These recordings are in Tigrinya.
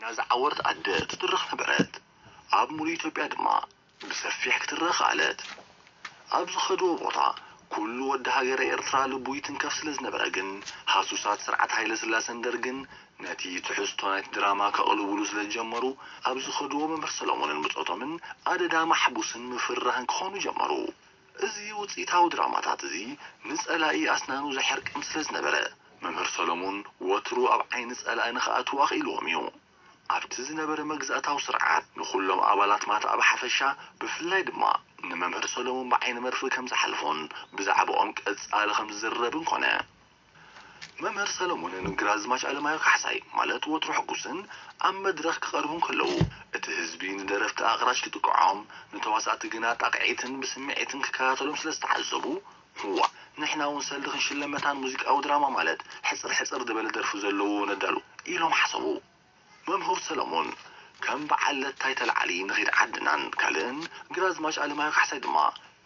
ናዛ ዓወርት ኣደ ትትረኽ ነበረት። ኣብ ሙሉእ ኢትዮጵያ ድማ ብሰፊሕ ክትረኽ ኣለት። ኣብ ዝኸድዎ ቦታ ኩሉ ወዲ ሃገረ ኤርትራ ልቡ ይትንከፍ ስለ ዝነበረ ግን፣ ሃሱሳት ስርዓት ሃይለ ስላሰን ደርግን ነቲ ትሕዝቶ ናይቲ ድራማ ከቕልቡሉ ስለ ዝጀመሩ፣ ኣብ ዝኸድዎ መምህር ሰሎሞንን ብጾቶምን ኣደዳ ማሕቡስን ምፍርራህን ክኾኑ ጀመሩ። እዚ ውጽኢታዊ ድራማታት እዚ ንጸላኢ ኣስናኑ ዘሕርቅን ስለ ዝነበረ፣ መምህር ሰሎሙን ወትሩ ኣብ ዓይኒ ጸላኢ ንኽኣትዉ ኣኽኢልዎም እዩ። ኣብቲ ዝነበረ መግዛእታዊ ስርዓት ንኹሎም ኣባላት ማትኣ ብሓፈሻ፣ ብፍላይ ድማ ንመምህር ሰሎሙን ብዓይኒ መርፍእ ከም ዝሓልፎን ብዛዕባኦም ቀጻሊ ከም ዝዝረብን ኮነ። መምህር ሰሎሙንን ግራዝማች ኣለማዮ ካሕሳይ ማለት ወትሩ ሕጉስን ኣብ መድረኽ ክቐርቡ እንከለዉ፣ እቲ ህዝቢ ንደረፍቲ ኣቕራሽ ክጥቅዖም፣ ንተዋሳእቲ ግና ጣቕዒትን ብስምዒትን ክከታተሎም ስለ ዝተዓዘቡ፣ "ዋእ፣ ንሕና እውን ሰልዲ ክንሽለም መታን ሙዚቃዊ ድራማ ማለት ሕጽር ሕጽር ዝበለ ደርፊ ዘለዎ ነዳሉ" ኢሎም ሓሰቡ። መምህር ሰለሙን ከም በዓል ለታይ ተላዓሊ ንኺድ ዓድናን ካልእን፣ ግራዝማች ኣለማዮ ካሕሳይ ድማ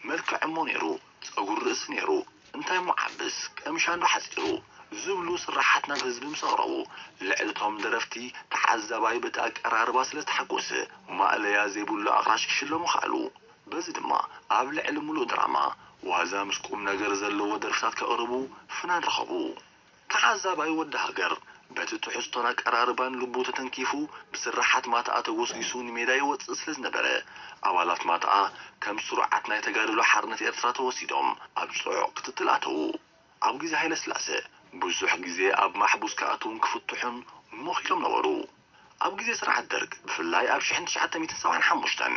መልክዕ እሞ ነይሩ፣ ጸጉሪ ርእሲ ነይሩ፣ እንታይ እሞ ዓብስ፣ ቀምሻ እንዶ ሓጺሩ ዝብሉ ስርሓት ናብ ህዝቢ ምስ ኣቕረቡ፣ ልዕሊ እቶም ደረፍቲ ተዓዛባይ በቲ ኣቀራርባ ስለ ዝተሓጎሰ፣ ማእለያ ዘይብሉ ኣቕራሽ ክሽለሙ ከኣሉ። በዚ ድማ ኣብ ልዕሊ ምሉእ ድራማ ዋዛ ምስ ቁም ነገር ዘለዎ ደርፍታት ከቕርቡ ፍናን ረኸቡ። ተዓዛባይ ወዲ ሃገር በቲ ትሕዝቶን ኣቀራርባን ልቡ ተተንኪፉ ብስርሓት ማትኣ ተጎስጒሱ ንሜዳ ይወጽእ ስለ ዝነበረ፣ ኣባላት ማትኣ ከም ስሩዓት ናይ ተጋድሎ ሓርነት ኤርትራ ተወሲዶም ኣብ ጽዑቕ ክትትል ኣተዉ። ኣብ ግዜ ሃይለስላሰ ብዙሕ ግዜ ኣብ ማሕቡስ ክኣትዉን ክፍትሑን ሞኺሎም ነበሩ። ኣብ ግዜ ስርዓት ደርግ ብፍላይ ኣብ ሽሕን ትሽዓተ ሚእትን ሰብዓን ሓሙሽተን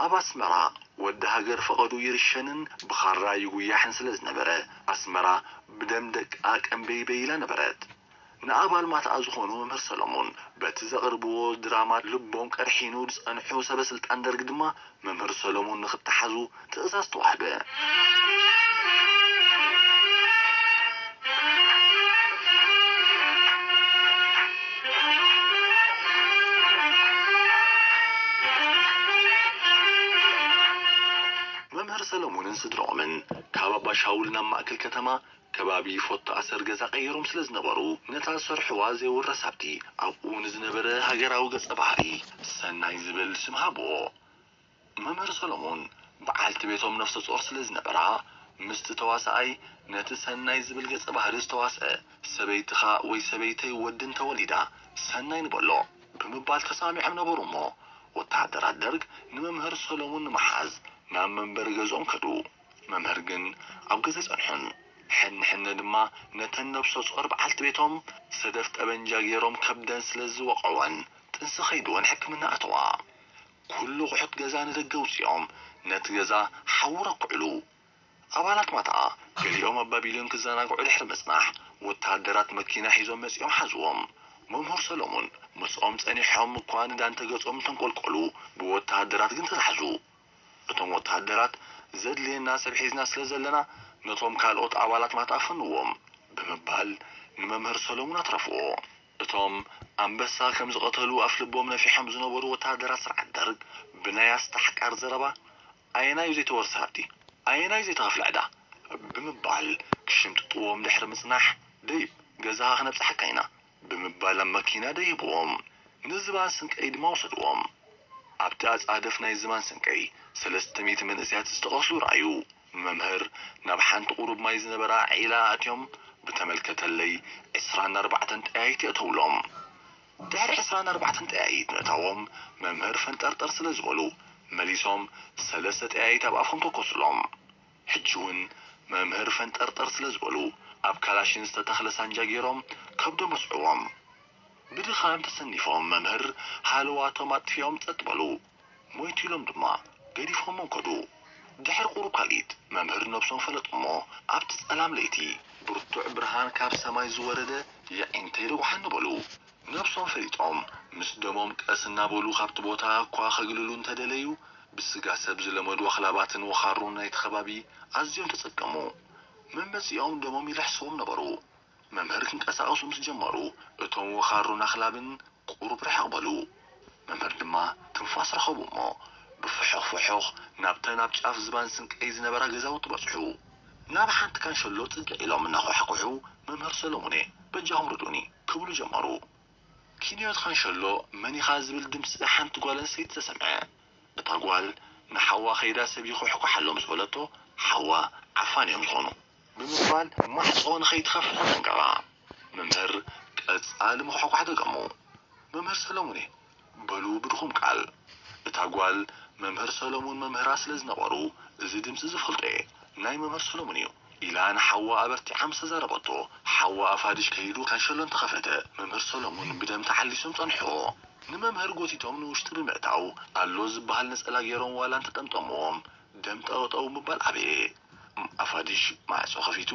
ኣብ ኣስመራ ወዲ ሃገር ፈቐዱ ይርሸንን ብኻራ ይጉያሕን ስለ ዝነበረ ኣስመራ ብደም ደቃ ቀንበይበይ ኢላ ነበረት። ንኣባል ማትኣ ዝኾኑ መምህር ሰሎሞን በቲ ዘቕርብዎ ድራማ ልቦም ቀርሒኑ ዝጸንሑ ሰበ ስልጣን ደርግ ድማ መምህር ሰሎሞን ንኽተሓዙ ትእዛዝ ተዋህበ። መምህር ሰለሙንን ስድራኦምን ካብ ኣባሻውል ናብ ማእከል ከተማ ከባቢ ፎቶ ኣሰር ገዛ ቀይሮም ስለ ዝነበሩ፣ ነታ ዝሰርሕዋ ዘይውረስ ሃብቲ ኣብኡ ንዝነበረ ሃገራዊ ገጸ ባህሪ ሰናይ ዝብል ስም ሃብዎ። መምህር ሰሎሙን በዓልቲ ቤቶም ነፍሰ ጾር ስለ ዝነበራ፣ ምስቲ ተዋሳኣይ ነቲ ሰናይ ዝብል ገጸ ባህሪ ዝተዋስአ "ሰበይትኻ ወይ ሰበይተይ ወዲ እንተወሊዳ ሰናይ ንበሎ" ብምባል ተሳሚዖም ነበሩ እሞ፣ ወተሃደራት ደርግ ንመምህር ሰሎሙን ንምሓዝ ናብ መንበሪ ገዝኦም ከዱ። መምህር ግን ኣብ ገዛ ኣይጸንሑን። ሕንሕነ ድማ ነተን ነብሰ ጾር በዓልቲ ቤቶም ሰደፍ ጠበንጃ ገይሮም ከብደን ስለ ዝወቕዕወን ጥንሲ ከይድወን ሕክምና ኣተዋ። ኩሉ ኣቑሑት ገዛ ንደገ ኣውጺኦም ነቲ ገዛ ሓዊ ረኩዕሉ። ኣባላት ማትኣ ገሊኦም ኣብ ባቢሎን ክዘናግዑ ድሕሪ ምጽናሕ፣ ወተሃደራት መኪና ሒዞም መጺኦም ሓዝዎም። መምህር ሰሎሙን ምስኦም ጸኒሖም እኳ ንዳንተ ገጾም እንተንቆልቆሉ፣ ብወተሃደራት ግን ተታሕዙ። እቶም ወተሃደራት "ዘድልየና ሰብ ሒዝና ስለ ዘለና፣ ነቶም ካልኦት ኣባላት ማትኣ ፈንዎም" ብምባል ንመምህር ሰሎሙን ኣትረፍዎ። እቶም ኣንበሳ ከም ዝቐተሉ ኣፍ ልቦም ነፊሖም ዝነበሩ ወተሃደራት ስርዓት ደርግ፣ ብናይ ኣስታሕቃር ዘረባ "ኣየናይ እዩ ዘይተወርሰ ሃብቲ? ኣየናይ እዩ ዘይተኸፍለ ዕዳ?" ብምባል ክሽምጥጥዎም ድሕሪ ምጽናሕ፣ "ደይብ፣ ገዛኻ ክነብጽሓካ ኢና" ብምባል ኣብ መኪና ደይብዎም። ንዝባን ስንቀይ ድማ ወሰድዎም። ኣብቲ ኣጻድፍ ናይ ዝባን ስንቀይ ሰለስተ ሚእቲ መንእሰያት ዝተቐትሉ ረኣዩ። መምህር ናብ ሓንቲ ቁሩብ ማይ ዝነበራ ዒላ ኣትዮም ብተመልከተለይ ዕስራን ኣርባዕተን ጠያይቲ ኣእተውሎም። ድሕሪ ዕስራን ኣርባዕተን ጠያይት ምእታዎም መምህር ፈንጠርጠር ስለ ዝበሉ መሊሶም ሰለስተ ጠያይት ኣብ ኣፎም ተኮሱሎም። ሕጂ እውን መምህር ፈንጠርጠር ስለ ዝበሉ ኣብ ካላሽን ዝተተኽለ ሳንጃ ገይሮም ከብዶም በስዕዎም። ብድኻም ተሰኒፎም መምህር ሃለዋቶም ኣጥፊኦም ጸጥ በሉ። ሞይቱ ኢሎም ድማ ገዲፎሞም ከዱ። ድሕሪ ቁሩብ ካልኢት መምህር ነብሶም ፈለጡ እሞ ኣብቲ ጸላም ለይቲ ብርቱዕ ብርሃን ካብ ሰማይ ዝወረደ የዒንተይ ደጉሓኒ በሉ። ነብሶም ፈሊጦም ምስ ደሞም ቀስ እናበሉ ካብቲ ቦታ እኳ ከግልሉ እንተደለዩ ብስጋ ሰብ ዝለመዱ ኣኽላባትን ወኻሩን ናይቲ ከባቢ ኣዝዮም ተጸገሙ። መመጺኦም ደሞም ይልሕስዎም ነበሩ። መምህር ክንቀሳቐሱ ምስ ጀመሩ፣ እቶም ወኻሩን ኣኽላብን ቁሩብ ርሕቕ በሉ። መምህር ድማ ትንፋስ ረኸቡ እሞ፣ ብፍሑኽ ፍሑኽ ናብተን ኣብ ጫፍ ዝባን ስንቀይ ዝነበራ ገዛውቲ በጽሑ። ናብ ሓንቲ ካንሸሎ ጽግዕ ኢሎም እናኳሕኩሑ፣ "መምህር ሰሎሙኔ፣ በጃኹም ርድኡኒ" ክብሉ ጀመሩ። ኪንዮት ካንሸሎ መን ኢኻ ዝብል ድምፂ ሓንቲ ጓል ኣንስተይቲ ተሰምዐ። እታ ጓል ንሓዋ ከይዳ ሰብ ይኹሕኩሕ ኣሎ ምስ በለቶ፣ ሓዋ ዓፋን እዮም ዝኾኑ ብምባል ማዕፆ ንኸይትኸፍት ኣጠንቀቓ። መምህር ቀፃሊ ምኹሕኳሕ ደገሙ። መምህር ሰለሙን እዩ በሉ ብድኹም ቃል። እታ ጓል መምህር ሰለሙን መምህራ ስለ ዝነበሩ እዚ ድምፂ ዝፈልጦ እየ። ናይ መምህር ሰለሙን እዩ ኢላ ንሓዋ ኣበርቲዓ ምስ ተዛረበቶ፣ ሓዋ ኣፋድሽ ከይዱ ካንሸሎ እንተኸፈተ፣ መምህር ሰለሙን ብደም ተዓሊሶም ጸንሕዎ። ንመምህር ጎቲቶም ንውሽጢ ብምእታው፣ ኣሎ ዝበሃል ነጸላ ገይሮም ዋላ እንተጠምጠምዎም፣ ደም ጠጠው ምባል ዓበየ። ኣፋድሽ ማዕጾ ከፊቱ፣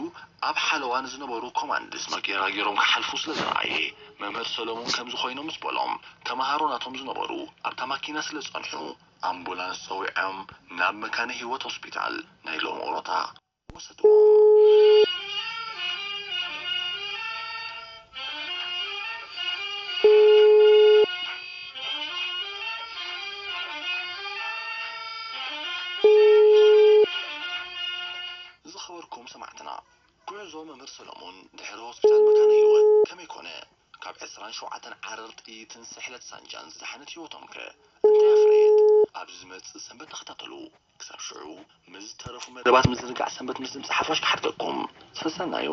ኣብ ሓለዋ ንዝነበሩ ኮማንድስ መቂራ ገይሮም ክሓልፉ ስለ ዝረኣየ፣ መምህር ሰለሙን ከምዚ ኮይኖም ምስ በሎም፣ ተመሃሮ ናቶም ዝነበሩ ኣብታ ማኪና ስለ ዝጸንሑ፣ ኣምቡላንስ ጸዊዖም ናብ መካነ ህይወት ሆስፒታል ናይ ሎሚ ኦሮታ ወሰድዎም። ዝኸበርኩም ሰማዕትና፣ ጉዕዞ መምህር ሰሎሞን ድሕሪ ሆስፒታል መካነ ህይወት ከመይ ኮነ? ካብ ዕስራን ሸውዓተን ዓረር ጥይትን ስሕለት ሳንጃን ዝደሓነት ህይወቶም ከ እንታይ ኣፍረየት? ኣብዚ ዝመጽእ ሰንበት ተኸታተሉ። ክሳብ ሽዑ፣ ምስ ዝተረፉ መደባት ምዝንጋዕ ሰንበት ምስ ድምጺ ሓፋሽ ክሓድገኩም። ሰሰናዩ።